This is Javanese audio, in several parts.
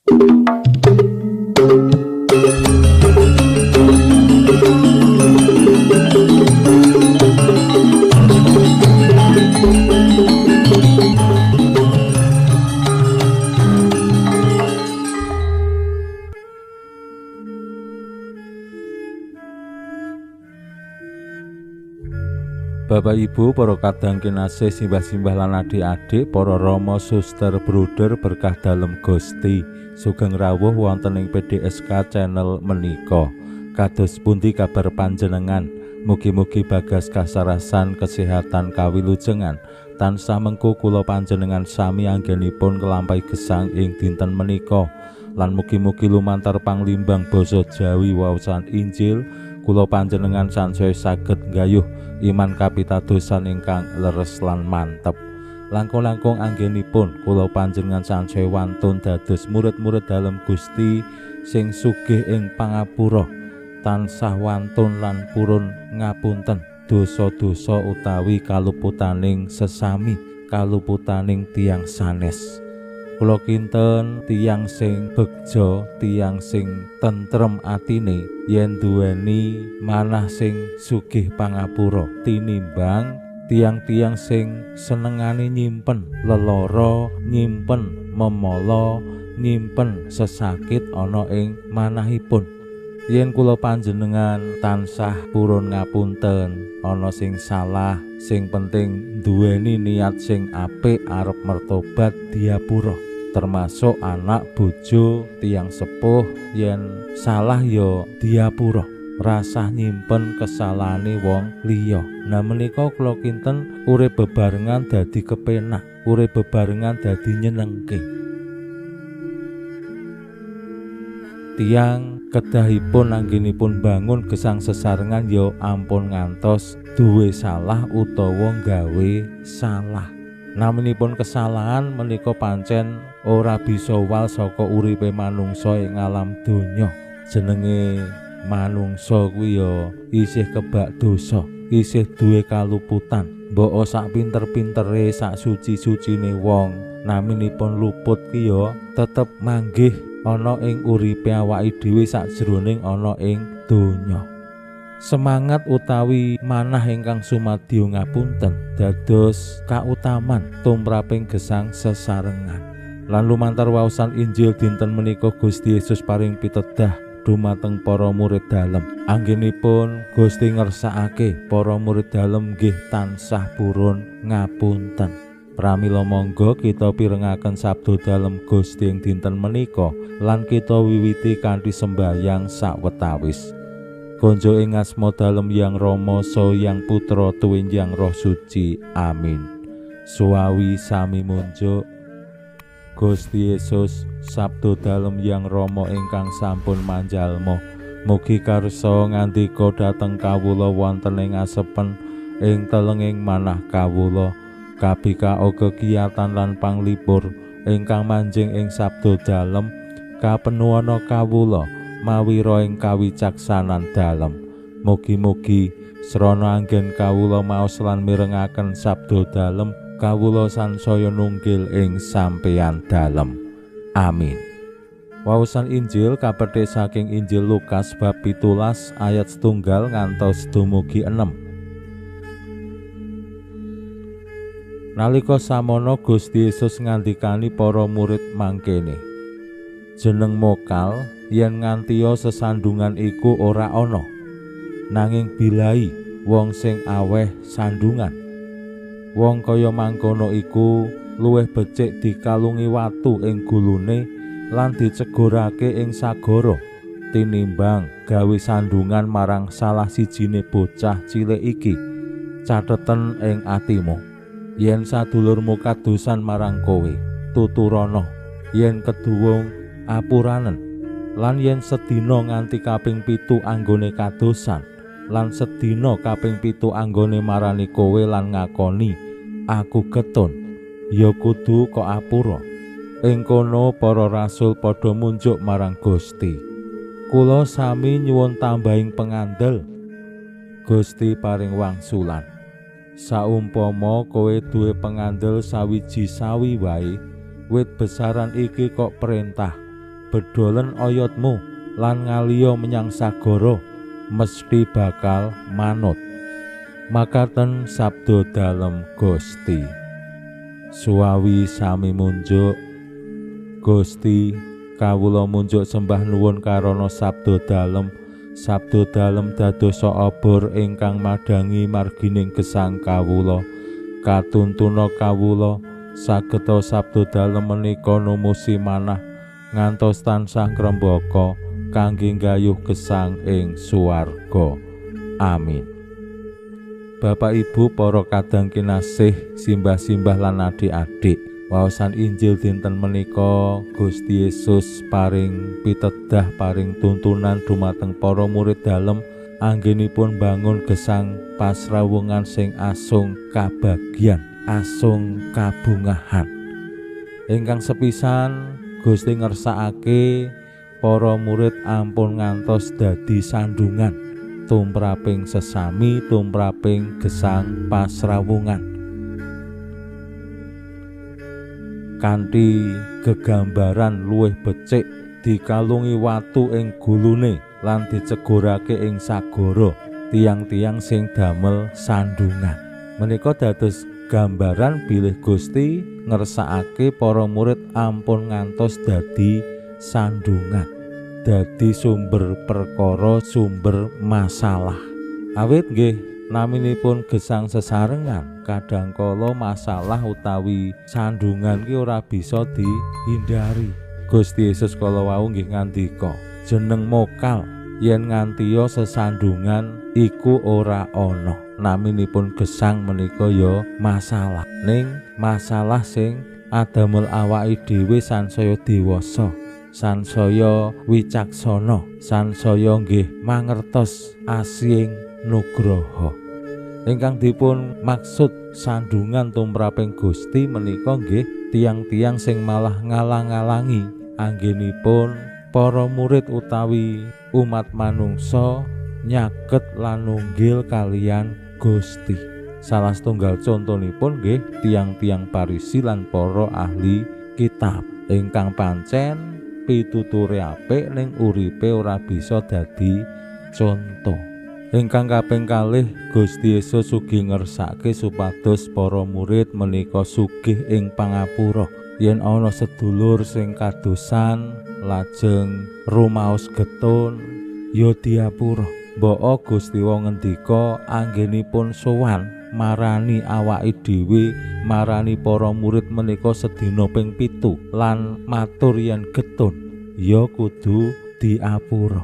Bapak Ibu, para kadang kinasih, simbah-simbah lan adik-adik, para rama, suster, bruder berkah dalem Gusti, sugeng rawuh wonten ing PDSK channel menika. Kados pundi kabar panjenengan? Mugi-mugi bagas kasarasan, kesehatan kawilujengan. Tansah mengko kula panjenengan sami anggenipun nglampahi gesang ing dinten menika. Lan mugi-mugi lumantar panglimbang basa Jawi waosan Injil kula panjenengan sansaya saged nggayuh iman kapitadosan ingkang leres lan mantep. Langkung-langkung anggenipun kula panjenengan sansaya wantun dados murid-murid dalem Gusti sing sugih ing pangapura, tansah wantun lan purun ngapunten dosa-dosa utawi kaluputaning sesami, kaluputaning tiyang sanes. Kula kinten tiyang sing begja, tiyang sing tentrem atine yen duweni manah sing sugih pangapura tinimbang tiyang-tiyang sing senengane nyimpen lelara, nyimpen memala, nyimpen sesakit ana ing manahipun. Yen kula panjenengan tansah purun ngapunten ana sing salah, sing penting duweni niat sing apik arep mertobat diapura, termasuk anak bojo tiyang sepuh yen salah ya diapura, rasah nyimpen kesalahane wong liya. Nah menika kula kinten urip bebarengan dadi kepenak, urip bebarengan dadi nyenengke. Tiyang kedahipun anggenipun bangun gesang sesarengan ya ampun ngantos duwe salah utawa gawe salah. Naminipun kesalahan menika pancen ora bisa wal saka uripe manungsa ing alam donya. Jenenge manungsa kuwi ya isih kebak dosa, isih duwe kaluputan. Mbok sak pinter-pintere, sak suci-sucine wong, naminipun luput ki ya tetep manggih ana ing uripe awake dhewe sakjroning ana ing donya. Semangat utawi manah ingkang sumadyo ngapunten dados kautaman tumraping gesang sesarengan. Lan lumantar waosan Injil dinten menika Gusti Yesus paring pitedah dumateng para murid dalem. Anggenipun Gusti ngersakake para murid dalem nggih tansah purun ngapunten. Pramila monggo kita pirengaken sabda dalem Gusti ing dinten menika lan kita wiwiti kanthi sembahyang sawetawis. Konjo ing asma dalem Yang Rama saha Yang Putra tuwin Yang Roh Suci. Amin. Suwawi sami munjuk. Gusti Yesus, sabda dalem Yang Rama ingkang sampun manjalma, mugi karsa ngandika dhateng kawula wonten ing asepen ing telenging manah kawula. Kabikao kekiyatan lan panglipur ingkang manjing ing sabda dalem kapenuana kawula mawira ing kawicaksanan dalem. Mugi-mugi srana anggen kawula maos lan mirengaken sabda dalem, kawula sansaya nunggil ing sampeyan dalem. Amin. Waosan Injil kapethik saking Injil Lukas bab 17 ayat 1 ngantos dumugi 6. Nalika samono Gusti Yesus ngandikani para murid mangkene, jeneng mokal yen ngantiya sesandungan iku ora ana, nanging bilai wong sing aweh sandungan. Wong kaya mangkono iku luwih becik dikalungi watu ing gulune lan dicegurake ing sagara tinimbang gawe sandungan marang salah sijine bocah cilik iki. Cateten ing atimu, yen sadulurmu kadosan marang kowe, tuturana, yen keduwung apuranen, lan yen sedina nganti kaping 7 anggone kadosan, lan sedina kaping 7 anggone marani kowe lan ngakoni aku getun, ya kudu kok apura. Ing kono para rasul padha munjuk marang Gusti. Kula sami nyuwun tambahing pengandel. Gusti paring wangsulan, saumpama kowe duwe pengandel sawiji sawi wae, wit besaran iki kok perintah Bedolen oyotmu lan ngaliya menyang sagara, mesti bakal manut. Makaten sabda dalem Gusti. Suwawi sami munjuk. Gusti, kawula munjuk sembah nuwun karana sabda dalem. Sabda dalem dadosa obor ingkang madhangi margining gesang kawula. Katuntuna kawula sageta sabda dalem menika numusi manah ngantos tansah ngrembaka kangge nggayuh gesang ing swarga. Amin. Bapak Ibu para kadang kinasih, simbah-simbah lan adik-adik, waosan Injil dinten menika Gusti Yesus paring pitedah, paring tuntunan dumateng para murid dalem anggenipun bangun gesang pasrawungan sing asung kabagyan, asung kabungahan. Ingkang sepisan Gusti ngersakake para murid ampun ngantos dadi sandungan tumraping sesami, tumraping gesang pasrawungan. Kanthi gegambaran luwih becik dikalungi watu ing gulune lan dicegurake ing sagara tiang-tiang sing damel sandungan. Menika dados gambaran bilih Gusti ngersakake para murid ampun ngantos dadi sandungan, dadi sumber perkara, sumber masalah. Awit nggih naminipun gesang sesarengan, kadangkala masalah utawi sandungan ki ora bisa dihindari. Gusti Yesus kala wau nggih ngandika, jeneng mokal yen ngantiya sesandungan iku ora ana. Naminipun gesang menika ya masalah, ning masalah sing adamel awake dhewe sansaya dewasa, sansaya wicaksana, sansaya nggih mangertos asing nugraha. Ingkang dipun maksud sandungan tumraping Gusti menika nggih tiang-tiang sing malah ngalang-alangi anggenipun para murid utawi umat manungsa nyaket lan nunggil kalian Gusti. Salah setunggal contonipun nggih tiang-tiang Parisi lan para ahli kitab ingkang pancen pituture apik ning uripe ora bisa dadi conto. Ingkang kaping kalih Gusti Yesus ugi ngersake supados para murid menika sugih ing pangapura. Yen ana sedulur sing kadosan lajeng rumaos getun ya diapura. Mbok Gusti wong ngendika anggenipun sowan marani awake dhewe, marani para murid menika sedina ping 7 lan matur yen getun ya kudu diapura.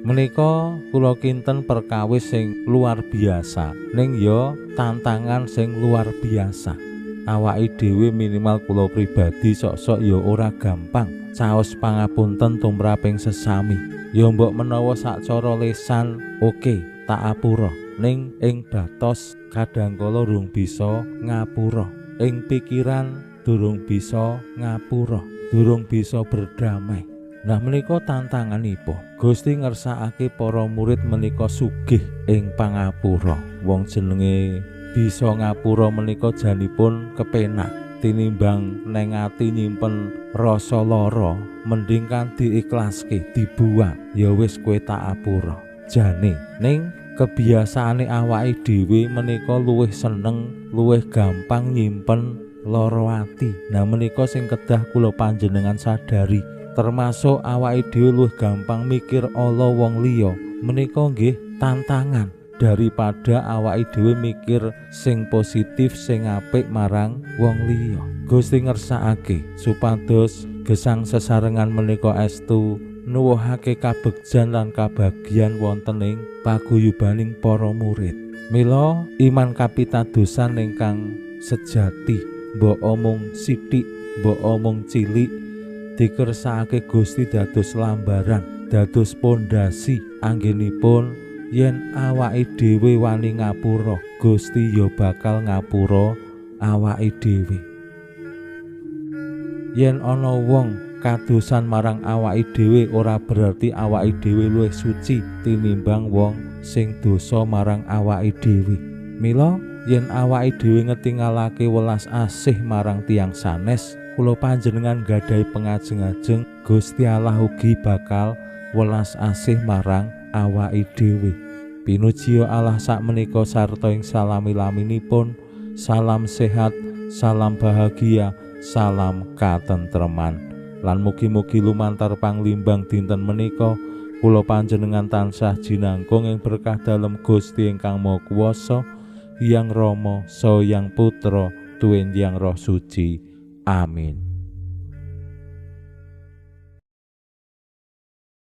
Menika kula kinten perkawis sing luar biasa, ning ya tantangan sing luar biasa. Awake dhewe minimal kula pribadi sok-sok ya ora gampang caos pangapunten tumraping sesami. Ya mbok menawa sacara lesan oke tak apura, ning ing batos kadangkala durung bisa ngapura, ing pikiran durung bisa ngapura, durung bisa berdamai. Nah menika tantanganipun Gusti ngersakake para murid menika sugih ing pangapura. Wong jenenge bisa ngapura menika janipun kepenak tinimbang neng ati nyimpen rasa lara, mending kan diikhlaske, dibuang, ya wis kowe tak apura. Jane ning kebiasaane awake dhewe menika luwih seneng, luwih gampang nyimpen lara ati. Nah menika sing kedah kula panjenengan sadari, termasuk awake dhewe luwih gampang mikir ala wong liya. Menika nggih tantangan daripada awake dhewe mikir sing positif, sing apik marang wong liya. Gusti ngersakake supados gesang sesarengan menika estu nuwuhake kabegjan lan kabagyan wonten ing paguyubaning para murid. Mila iman kapitadosan ingkang sejati, mbok omong sithik, mbok omong cilik, dikersakake Gusti dados lambaran, dados pondasi anggenipun yen awake dhewe wani ngapura, Gusti ya bakal ngapura awake dhewe. Yen ana wong kadosan marang awake dhewe ora berarti awake dhewe luwih suci tinimbang wong sing dosa marang awake dhewe. Mila yen awake dhewe ngetingalake welas asih marang tiyang sanes, kula panjenengan gadhahi pengajeng-ajeng, Gusti Allah ugi bakal welas asih marang awake dhewe. Pinujiya Allah sakmenika sarta ing salami-laminipun. Salam sehat, salam bahagia, salam katentreman. Lan mugi-mugi lumantar panglimbang dinten menika kula panjenengan tansah jinangkung ing berkah dalem Gusti ingkang Maha Kuwasa, Hyang Rama, Saha Hyang Putra, tuwin Hyang Roh Suci. Amin.